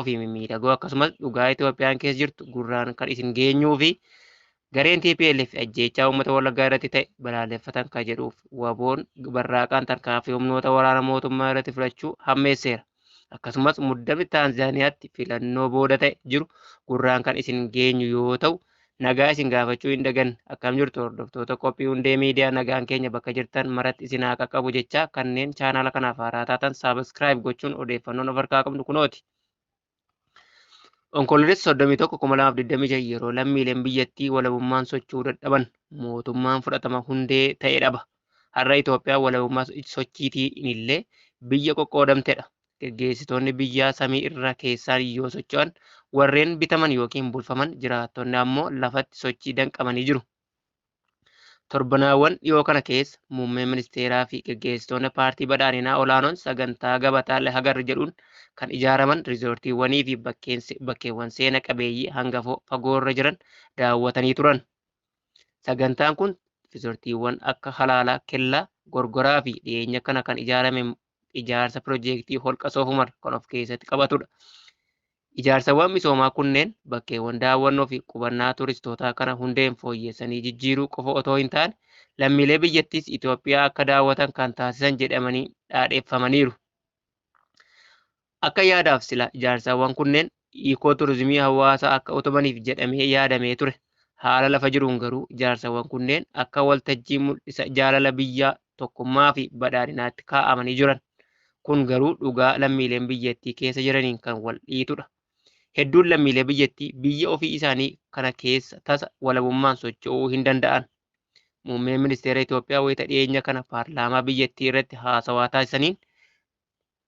fi mimmiidhagoo akkasumas dhugaa Itoophiyaan keessa jirtu gurraan kan isin geenyuu fi gareen TPLF ajjeechaa uummata Wallaggaa irratti ta'e balaaleffatan kan jedhuuf WBOn barraaqaan tarkaanfii humnoota waraana mootummaa irratti fudhachuu hammeesseera. Akkasumas muddamni Taanzaaniyaatti filannoo booda ta'e jiru gurraan kan isin geenyu yoo ta'u, nagaa isin gaafachuu hin daganne. Akkam jirtu hordoftoota qophii Hundee Miidiyaa, nagaan keenya bakka jirtan maratti isin haa qaqqabu jechaa, kanneen chaanaala kanaaf haaraa taatan subscribe gochuun odeeffannoon of harkaa qabnu kunooti. Onkoloolessa 31, 2025 yeroo lammiileen biyyattii walabummaan socho'uu dadhaban mootummaan fudhatama hundee ta'e dhaba. Har'a Itoophiyaan walabummaa sochiitiin illee biyya qoqqoodamtedha. Geggeessitoonni biyyaa samii irra keessaan yoo socho'an, warreen bitaman yookiin bulfaman jiraattonni ammoo lafatti sochii danqamanii jiru. Torbanaawwan dhiyoo kana keessa muummeen ministeeraa fi geggeessitoonni paartii badhaadhinaa olaanoon sagantaa Gabataa Hagar jedhuun kan ijaaraman riizoortiiwwanii fi bakkeewwan seena qabeeyyii hangafoo fagoorra jiran daawwatanii turan. Sagantaan kun riizoortiiwwan akka Halaalaa Kellaa, Gorgoraa fi dhiyeenya kana kan ijaarame ijaarsa piroojeektii Holqa Soofumar kan of keessatti qabatudha. Ijaarsawwan misoomaa kunneen bakkeewwan daawwannoo fi qubannaa turistootaa kana hundeen fooyyessanii jijjiiruu qofa otoo hin taane, lammiilee biyyattiis Itoophiyaa akka daawwatan kan taasisan jedhamanii dhaadheeffamaniiru. Akka yaadaaf sila ijaarsawwan kunneen iikoo turizimii hawaasaa akka utubaniif jedhamee yaadamee ture. Haala lafa jiruun garuu ijaarsawwan kunneen akka waltajjii mul'isa jaalala biyyaa, tokkummaa fi badhaadhinaatti kaa'amanii jiran. Kun garuu dhugaa lammiileen biyyattii keessa jiraniin kan wal dhiitudha. Hedduun lammiilee biyyattii biyya ofii isaanii kana keessa tasa walabummaan socho'uu hin danda'an. Muummeen ministeera Itoophiyaa wayita dhiyeenya kana paarlaamaa biyyattii irratti haasawaa taasisaniin,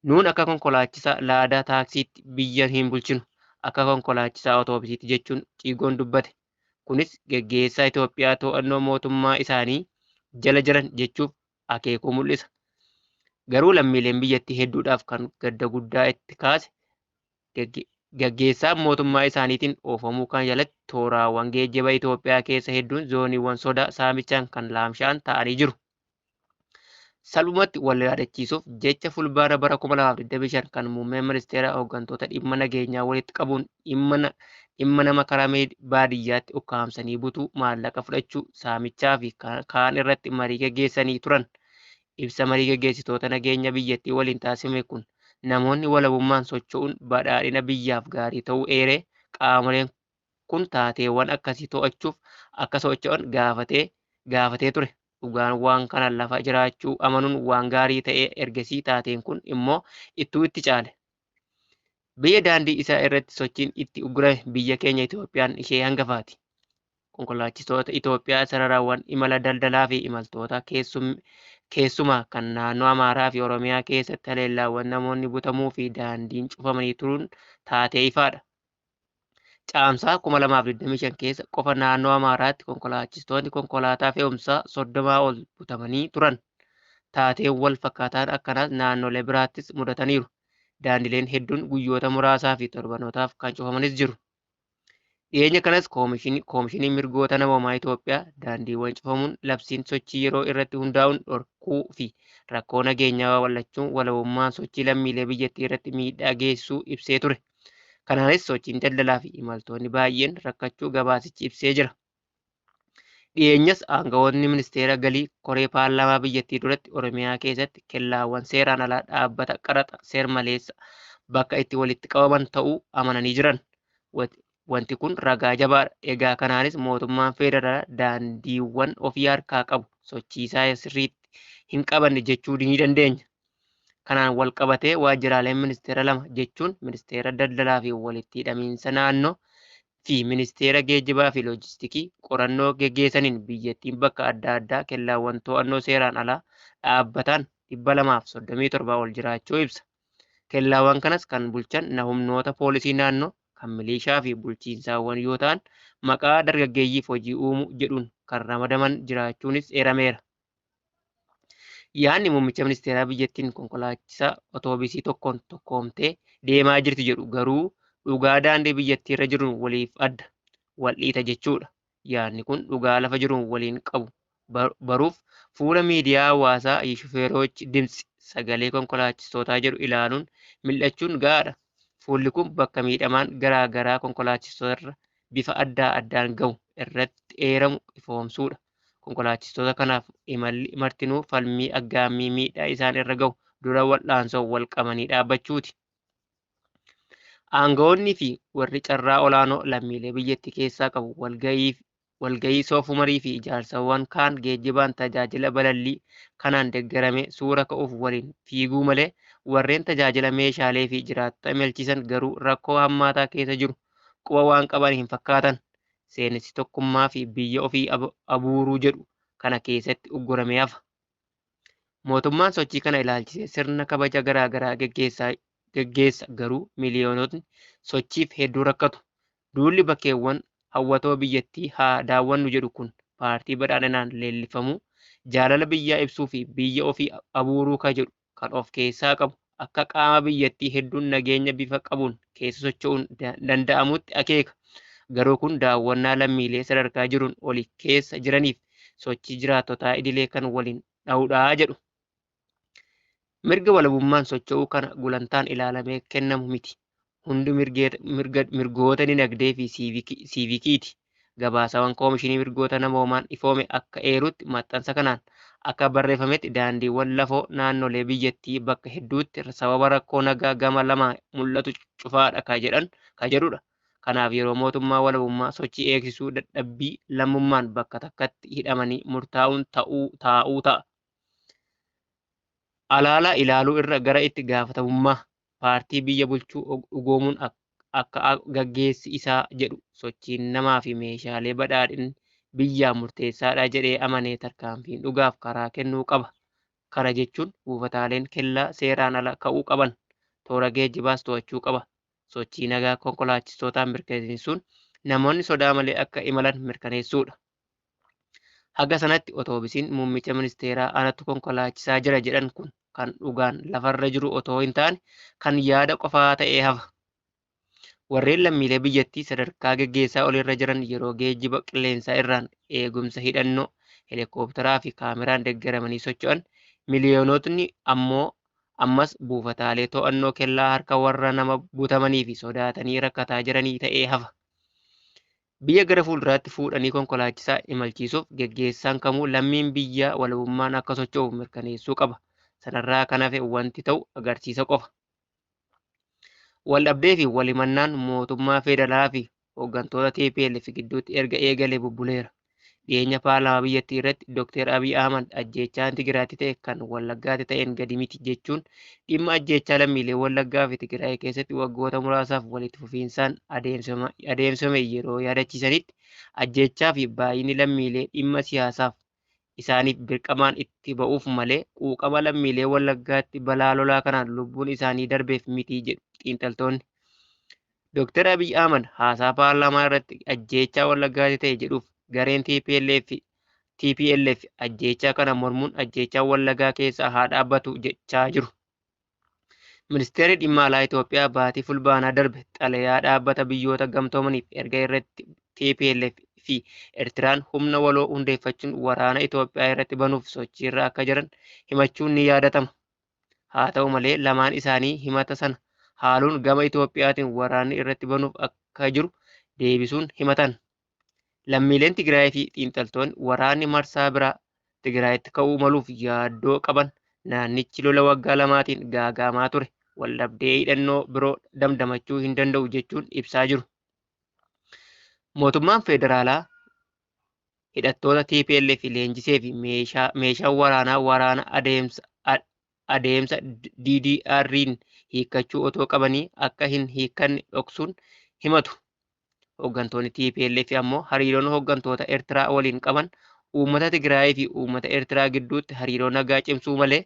"Nuun akka konkolaachisaa laadaa taaksiitti biyya hin bulchinu, akka konkolaachisaa otoobisiitti," jechuun ciigoon dubbate. Kunis geggeessaa Itoophiyaa to'annoo mootummaa isaanii jala jiran jechuuf akeekuu mul'isa. Garuu lammiileen biyyattii hedduudhaaf kan gadda guddaa itti kaase, gaggeessaan mootummaa isaaniitiin oofamuu kan jalatti tooraawwan geejjiba Itoophiyaa keessa hedduun zooniiwwan sodaa saamichaan kan laamsha'an ta'anii jiru. Salphumatti wal yaadachiisuuf jecha, Fulbaana bara 2025 kan muummeen ministeera hooggantoota dhimma nageenyaa walitti qabuun dhimma nama karaa baadiyyaatti ukkaamsanii butuu, maallaqa fudhachuu, saamichaa fi kaan irratti marii gaggeessanii turan. Ibsa marii gaggeessitoota nageenya biyyattii waliin taasifame kun namoonni walabummaan socho'uun badhaadhina biyyaaf gaarii ta'uu eeree, qaamoleen kun taateewwan akkasii to'achuuf akka socho'an gaafatee ture. Dhugaan waan kana lafa jiraachuu amanuun waan gaarii ta'ee, ergasii taateen kun immoo ittuu itti caale. Biyya daandii isaa irratti sochiin itti uggurame biyya keenya Itoophiyaan ishee hangafaati. Konkolaachistoota Itoophiyaa sararawwan imala daldalaa fi imaltoota keessumaa kan naannoo Amaaraa fi Oromiyaa keessatti haleellaawwan namoonni butamuu fi daandiin cufamanii turuun taatee ifaadha. Caamsaa 2025 keessa qofa naannoo Amaaraatti konkolaachistoonni konkolaataa fe'umsaa 30 ol butamanii turan. Taateen wal fakkaataan akkanaas naannolee biraattis mudataniiru. Daandileen hedduun guyyoota muraasaa fi torbanootaaf kan cufamanis jiru. Dhiyeenya kanas Koomishinii Mirgoota Namoomaa Itoophiyaa daandiiwwan cufamuun, labsiin sochii yeroo irratti hundaa'uun dhorkuu fi rakkoo nageenyaa babal'achuun walabummaan sochii lammiilee biyyattii irratti miidhaa geessisuu ibsee ture. Kanaanis sochiin daldalaa fi imaltoonni baay'een rakkachuu gabaasichi ibsee jira. Dhiyeenyas aangawoonni ministeera galii koree paarlaamaa biyyattii duratti Oromiyaa keessatti kellaawwan seeraan alaa dhaabbata qaraxa seer-maleessa bakka itti walitti qabaman ta'uu amananii jiran. Wanti kun ragaa jabaadha. Egaa kanaanis mootummaan federaalaa daandiiwwan ofii harkaa qabu sochiisaa sirriitti hin qabanne jechuu ni dandeenya. Kanaan wal qabatee waajjiraaleen ministeera lama, jechuun ministeera daldalaa fi walitti hidhamiinsa naannoo fi ministeera geejjibaa fi loojistikii, qorannoo geggeessaniin biyyattiin bakka adda addaa kellaawwan to'annoo seeraan alaa dhaabbataan 237 ol jiraachuu ibsa. Kellaawwan kanas kan bulchan humnoota poolisii naannoo, kan milishaa fi bulchiinsaawwan yoo ta'an, maqaa dargaggeeyyiif hojii uumuu jedhuun kan ramadaman jiraachuunis eerameera. Yaadni muummicha ministeeraa biyyattiin konkolaachisaa otoobisii tokkoon tokkoomtee deemaa jirti jedhu garuu dhugaa daandii biyyattii irra jiruun waliif adda wal dhiita jechuudha. Yaadni kun dhugaa lafa jiruun waliin qabu baruuf fuula miidiyaa hawaasaa "የሾፌሮች ድምፅ", sagalee konkolaachistootaa jedhu ilaaluun mil'achuun gahaadha. Fuulli kun bakka miidhamaan garaa garaa konkolaachistoota bifa adda addaan gahu irratti eeramu ifoomsuudha. Konkolaachistoota kanaaf imalli martinuu falmii aggaammii miidhaa isaan irra gahu dura wal'aansoo wal qabanii dhaabbachuuti. Aangawoonnii fi warri carraa olaanoo lammiilee biyyattii keessaa qabu walgahii soofumarii fi ijaarsawwan kaan geejjibaan tajaajila balallii kanaan deeggarame suura ka'uuf waliin fiiguu malee warreen tajaajila meeshaalee fi jiraattota imalchiisan garuu rakkoo hammaataa keessa jiru quba waan qaban hin fakkaatan. Seenessi tokkummaa fi biyya ofii abuuruu jedhu kana keessatti ugguramee hafa. Mootummaan sochii kana ilaalchisee sirna kabaja garaa garaa geggeessa garuu miliyoonotni sochiif hedduu rakkatu. Duulli bakkeewwan hawwatoo biyyattii haa daawwannu jedhu kun paartii badhaadhinaan leellifamu jaalala biyyaa ibsuu fi biyya ofii abuuruu ka jedhu kan of keessaa qabu akka qaama biyyattii hedduun nageenya bifa qabuun keessa socho'uun danda'amutti akeeka. Garuu kun daawwannaa lammiilee sadarkaa jiruun oli keessa jiraniif sochii jiraattotaa idilee kan waliin dha'uudhaa jedhu. Mirga walabummaan socho'uu kana gulantaan ilaalamee kennamu miti. Hundi mirgoota dinagdee fi siivikiiti. Gabaasawwan Koomishinii Mirgoota Namoomaan ifoome akka eerutti maxxansa kanaan akka barreeffametti daandiiwwan lafoo naannolee biyyattii bakka hedduutti sababa rakkoo nagaa gama lamaa mul'atu cufaadha ka jedhudha. Kanaaf yeroo mootummaa walabummaa sochii eegsisuu dadhabbii lammummaan bakka takkatti hidhamanii murtaa'uun taa'uu ta'a. Alaalaa ilaaluu irra gara itti gaafatamummaa paartii biyya bulchuu dhugoomuun akka gaggeessi isaa jedhu sochiin namaa fi meeshaalee badhaadhinni biyyaa murteessaadha jedhee amanee tarkaanfiin dhugaaf karaa kennuu qaba. Kana jechuun buufataaleen kellaa seeraan ala ka'uu qaban toora geejjibaas to'achuu qaba. Sochii nagaa konkolaachistootaan mirkaneessuun namoonni sodaa malee akka imalan mirkaneessuudha. Haga sanatti otoobisiin muummicha ministeeraa anatu konkolaachisaa jira jedhan kun kan dhugaan lafarra jiru otoo hin taane kan yaada qofaa ta'ee hafa. Warreen lammiilee biyyattii sadarkaa geggeessaa olirra jiran yeroo geejjiba qilleensaa irraan eegumsa hidhannoo heelikooptaraa fi kaameraan deeggaramanii socho'an miliyoonotni ammoo ammas buufataalee to'annoo kellaa harka warra nama butamanii fi sodaatanii rakkataa jiranii ta'ee hafa. Biyya gara fuulduraatti fuudhanii konkolaachisaa imalchiisuuf geggeessaan kamuu lammiin biyyaa walabummaan akka socho'u mirkaneessuu qaba. Sanarraa kan hafe wanti ta'u agarsiisa qofa. Waldhabdee fi walimannaan mootummaa federaalaa fi hooggantoota TPLF gidduutti erga eegalee bubbuleera. Dhiyeenya paarlaamaa biyyattii irratti Dr. Abiy Ahmad ajjeechaan Tigraatti ta'e kan Wallaggaatti ta'een gadi miti jechuun dhimma ajjeechaa lammiilee Wallaggaa fi Tigraay keessatti waggoota muraasaaf walitti fufiinsaan adeemsifame yeroo yaadachiisanitti ajjeechaa fi baay'inni lammiilee dhimma siyaasaaf isaaniif birqamaan itti ba'uuf malee quuqama lammiilee Wallaggaatti balaa lolaa kanaan lubbuun isaanii darbeef miti jedhu xiinxaltoonni. Dr. Abiy Ahmad haasaa paarlaamaa irratti ajjeechaa Wallaggaatti ta'e jedhuuf gareen TPLF ajjeechaa kana mormuun ajjeechaa Wallaggaa keessaa haa dhaabbatu jechaa jiru. Ministeerri dhimma alaa Itoophiyaa baatii fulbaanaa darbe xalayaa dhaabbata biyyoota gamtoomaniif erga irratti TPLF fi Eertiraan humna waloo hundeeffachuun waraana Itoophiyaa irratti banuuf sochiirra akka jiran himachuun ni yaadatama. Haa ta'u malee lamaan isaanii himata sana haaluun gama Itoophiyaatiin waraanni irratti banuuf akka jiru deebisuun himatan. Lammiileen Tigraay fi xiinxaltoonni waraanni marsaa biraa Tigraayitti ka'uu maluuf yaaddoo qaban naannichi lola waggaa lamaatiin gaagaamaa ture waldhabdee hidhannoo biroo damdamachuu hin danda'u jechuun ibsaa jiru. Mootummaan federaalaa hidhattoota TPLF leenjisee fi meeshaa waraanaa waraana adeemsa DDR'n hiikkachuu otoo qabanii akka hin hiikkanne dhoksuun himatu. Hooggantoonni TPLF ammoo hariiroon hooggantoota Eertiraa waliin qaban uummata Tigraay fi uummata Eertiraa gidduutti hariiroo nagaa cimsuu malee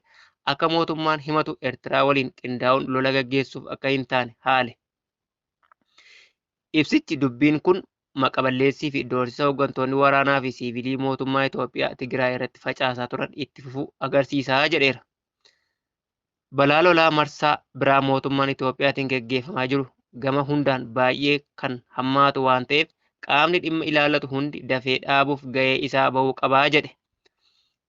akka mootummaan himatu Eertiraa waliin qindaa'uun lola gaggeessuuf akka hin taane haale. Ibsichi dubbiin kun maqaballeessii fi doorsisa hooggantoonni waraanaa fi siivilii mootummaa Itoophiyaa Tigraay irratti facaasaa turan itti fufuu agarsiisaa jedheera. Balaa lolaa marsaa biraa mootummaan Itoophiyaatiin gaggeeffamaa jiru gama hundaan baay'ee kan hammaatu waan ta'eef qaamni dhimma ilaallatu hundi dafee dhaabuuf gahee isaa bahuu qabaa jedhe.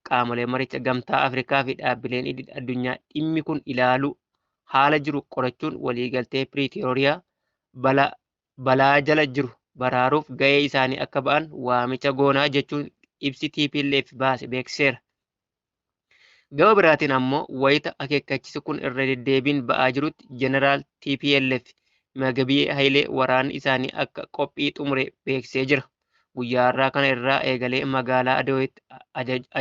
Qaamoleen maricha gamtaa Afrikaa fi dhaabbileen idil addunyaa dhimmi kun ilaalu haala jiru qorachuun waliigaltee Piriitooriyaa balaa jala jiru baraaruuf ga'ee isaanii akka ba'an waamicha goonaa jechuun ibsi TPLF baase beeksiseera. Gama biraatiin ammoo wayita akeekkachiisi kun irra deddeebiin ba'aa jirutti Jeneraal TPLF Magabii Hayilee waraanni isaanii akka qophii xumure beeksisee jira. Guyyaa har'aa kana irraa eegalee magaalaa Adooyitti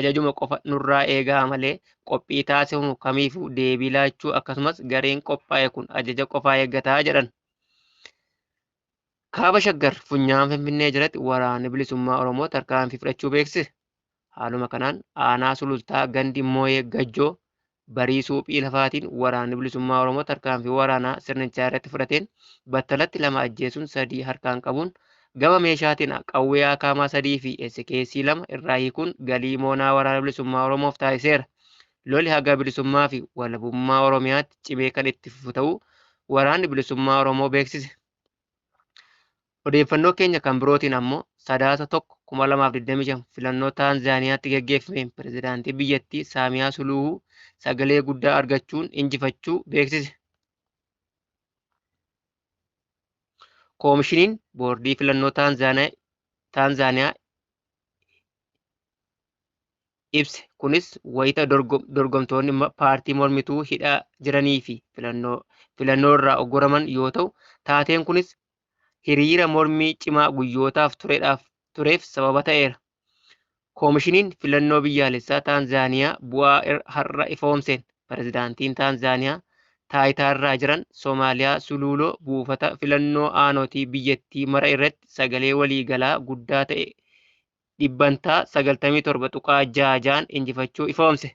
ajajuma qofa nurraa eegaa malee qophii taasifamu kamiifuu deebii laachuu akkasumas gareen qophaa'e kun ajaja qofaa eeggataa jedhan. Kaaba Shaggar funyaan Finfinnee jalatti waraanni bilisummaa Oromoo tarkaanfii fudhachuu beeksise. Haaluma kanaan aanaa sulultaa gandi Mooyee Gajjoo barii suuphii lafaatiin waraanni bilisummaa Oromoo tarkaanfii waraanaa sirnichaa irratti fudhateen battalatti 2 ajjeesuun 3 harkaan qabuun gama meeshaatiin qawwee akaamaa 3 fi SKC 2 irraa hiikuun galii moonaa waraana bilisummaa Oromoof taasiseera. Lolli haga bilisummaa fi walabummaa Oromiyaatti cimee kan itti fufu ta'uu waraanni bilisummaa Oromoo beeksise. Odeeffannoo keenya kan birootiin ammoo Sadaasa 1, 2025 filannoo Taanzaaniyaatti gaggeeffameen pirezidaantii biyyattii Saamiyaa Suluhuu sagalee guddaa argachuun injifachuu beeksise. Koomishiniin boordii filannoo Taanzaaniyaa ibse kunis wayita dorgomtoonni paartii mormituu hidhaa jiranii fi filannoo irraa ogguraman yoo ta'u, taateen kunis hiriira mormii cimaa guyyootaaf tureef sababa ta'eera. Koomishiniin filannoo biyyaalessaa Taanzaaniyaa bu'aa har'a ifoomseen pirezidaantiin Taanzaaniyaa taayitaarraa jiran Soomaaliyaa Suluuloo buufata filannoo aanotii biyyattii mara irratti sagalee waliigalaa guddaa ta'e dhibbantaa 97.66 injifachuu ifoomse.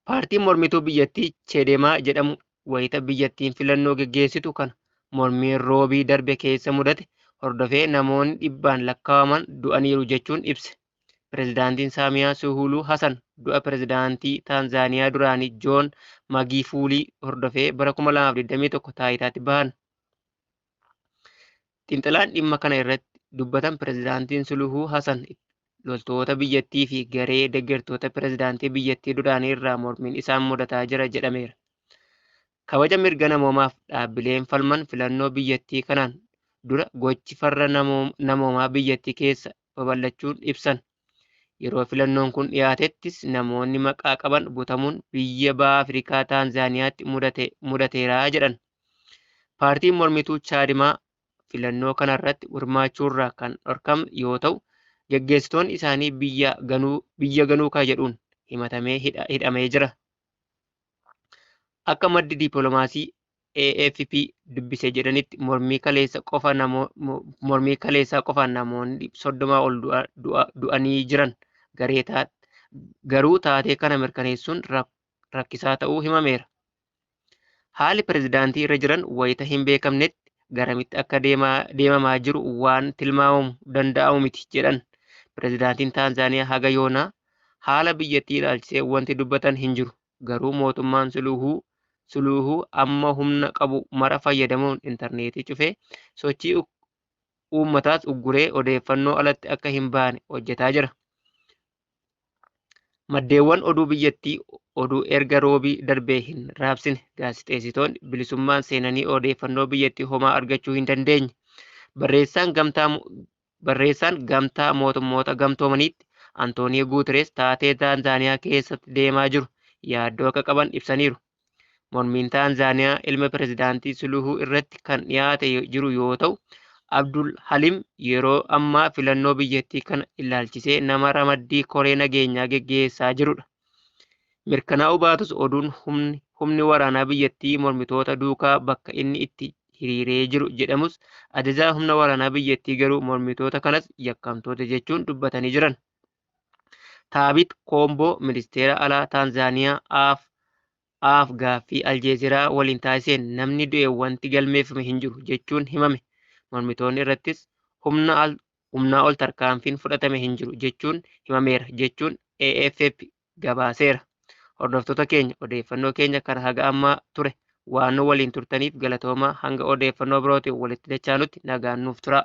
Paartiin mormituu biyyattii Chedemaa jedhamu wayita biyyattiin filannoo geggeessitu kana mormiin roobii darbe keessa mudate hordofee namoonni dhibbaan lakkaa'aman du'aniiru jechuun ibse. Pirezidaantiin Saamiyaa Suhuluu Hasan du'a pirezidaantii Taanzaaniyaa duraanii Joon Magifuulii hordofee bara 2021 taayitaatti bahan. Xiinxalaan dhimma kana irratti dubbatan pirezidaantiin Suluhuu Hasan loltoota biyyattii fi garee deeggartoota pirezidaantii biyyattii duraanii irraa mormiin isaan mudataa jira jedhameera. Kabaja mirga namoomaaf dhaabbileen falman filannoo biyyattii kanaan dura gochi farra namoomaa biyyattii keessa babal'achuun ibsan. Yeroo filannoon kun dhiyaatettis namoonni maqaa qaban butamuun biyya baha Afrikaa Taanzaaniyaatti mudateera jedhan. Paartiin mormituu Chaadimaa filannoo kanarratti hirmaachuurraa kan dhorkame yoo ta'u, geggeessitoonni isaanii biyya ganuu ka jedhuun himatamee hidhamee jira. Akka maddi dippiloomaasii AFP dubbise jedhanitti mormii kaleessaa qofaan namoonni 30 ol du'anii jiran garuu taatee kana mirkaneessuun rakkisaa ta'uu himameera. Haalli pirezidaantii irra jiran wayita hin beekamnetti garamitti akka deemamaa jiru waan tilmaamamuu danda'amu miti jedhan. Pirezidaantiin Taanzaaniyaa haga yoonaa haala biyyattii ilaalchisee wanti dubbatan hin jiru. Garuu mootummaan Suluhuu amma humna qabu mara fayyadamuun intarneetii cufee sochii uummataas ugguree odeeffannoo alatti akka hin baane hojjetaa jira. Maddeewwan oduu biyyattii oduu erga roobii darbee hin raabsine gaazexeessitoonni bilisummaan seenanii odeeffannoo biyyattii homaa argachuu hin dandeenye. Barreessaan gamtaa mootummoota gamtoomaniitti Antoonii Guuterees taatee Taanzaaniyaa keessatti deemaa jiru yaaddoo akka qaban ibsaniiru. Mormiin Taanzaaniyaa ilma pirezidaantii Suluhuu irratti kan dhiyaate jiru yoo ta'u, Abdul Halim yeroo ammaa filannoo biyyattii kana ilaalchisee nama ramaddii koree nageenyaa geggeessaa jirudha. Mirkanaa'uu baatus oduun humni waraanaa biyyattii mormitoota duukaa bakka inni itti hiriiree jiru jedhamus ajajaa humna waraanaa biyyattii garuu mormitoota kanas yakkamtoota jechuun dubbatanii jiran. Taabit Koomboo ministeera alaa Taanzaaniyaa Aaf gaaffii Aljeeziraa waliin taasiseen namni du'e wanti galmeeffame hin jiru jechuun himame. Mormitoonni irrattis humnaa ol tarkaanfiin fudhatame hin jiru jechuun himameera jechuun AFP gabaaseera. Hordoftoota keenya odeeffannoo keenya kan haga ammaa ture waan nu waliin turtaniif galatoomaa hanga odeeffannoo birootiin walitti dachaanutti nagaan nuuf tura.